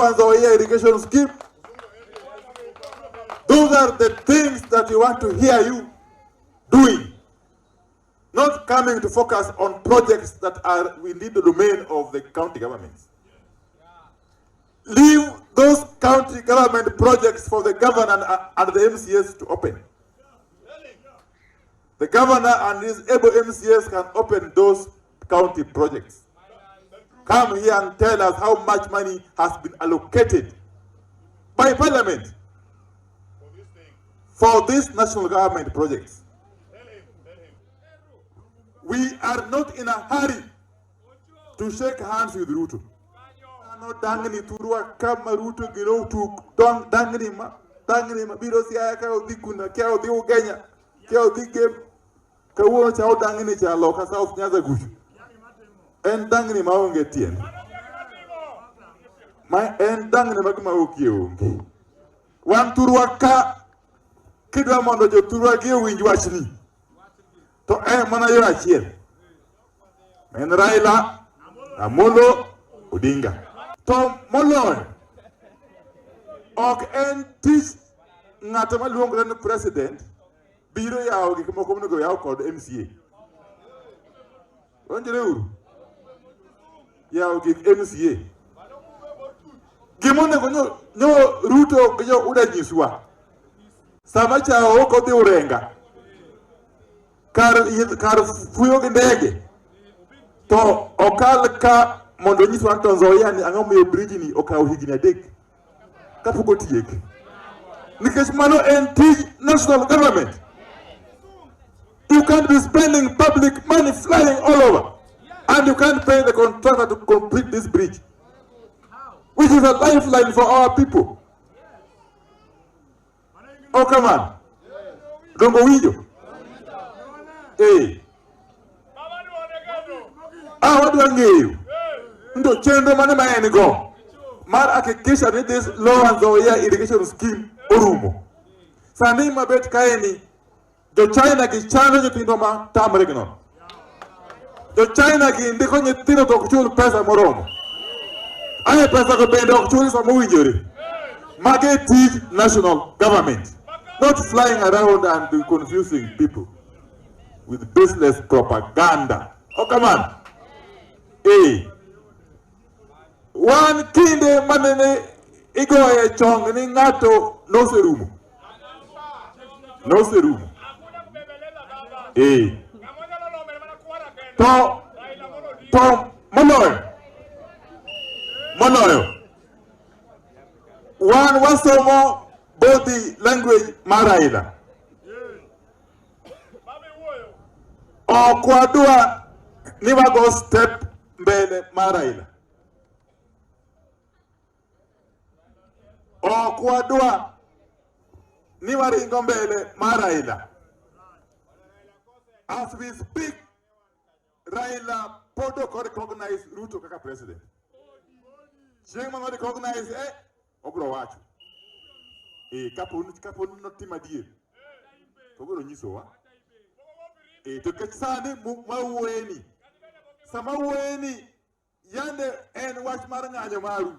Lower Nzoia irrigation scheme. Those are the things that we want to hear you doing. Not coming to focus on projects that are within the domain of the county governments. Leave those county government projects for the governor and the MCS to open. The governor and his able MCS can open those county projects. Come here and tell us how much money has been allocated by parliament for these national government projects. We are not in a hurry to shake hands with Ruto. No dangni thurwa kama Ruto gi Ruto dong dangni ma dangni ma biro Siaya ka odhi kuna kia odhi Ugenya kia odhi Gem kawuono cha odangni cha loka South Nyanza kucho. En dangni maonge tiende. Ma en dangni ma gima okie onge. Wan thurwa ka kidwa mondo jothurwa gi owinj wachni to en mana yo achiel. En Raila Amolo Odinga. To moloyo ok en tich ng'ato maluongore ni president biro yawo gik moko monego yaw kod MCA. Winjore uru? Yawo gik MCA. Gimonego nyo Ruto gi jo UDA nyiswa. Sama cha ok odhi Urenga kar fuyo gi ndege to okal ka mondo onyiswa ni to Nzoia ni ang'o momiyo bridge ni okawo higni 3 kapok otiek. Nikech mano en tij national government. You can't be spending public money flying all over and you can't pay the contractor to complete this bridge, which is a lifeline for our people. Oh, come on. Dongo winjo? Eh. Ah, wadwa ng'eyo. Ndo chenro mane ma en go mar hakikisha ni this Lower Nzoia irrigation scheme orumo. Sani mabet kae ni jo China gi chando nyithindo ma tamre gi nono. Jo China gi ndiko nyithindo to ok chul pesa moromo. Aye pesa go bende ok chul sama owinjore. Mage tij national government. Not flying around and confusing people with baseless propaganda. Oh, come on. Eh. Wan kinde manene igoye chong ni ng'ato noserumo. Noserumo. Eh. To moloyo. Moloyo. Wan wasomo body language mar Raila. Ok wadwa ni wago step mbele mar Raila. Ok wadwa ni waringo mbele mar Raila. As we speak, Raila pod ok recognize Ruto kaka president. Chieng' ma recognize obro wacho. Kapo ni notimo adier, to obiro nyisowa. To nikech sani mawuoyeni, sama wuoyeni, yande en wach mar ng'anyo maru.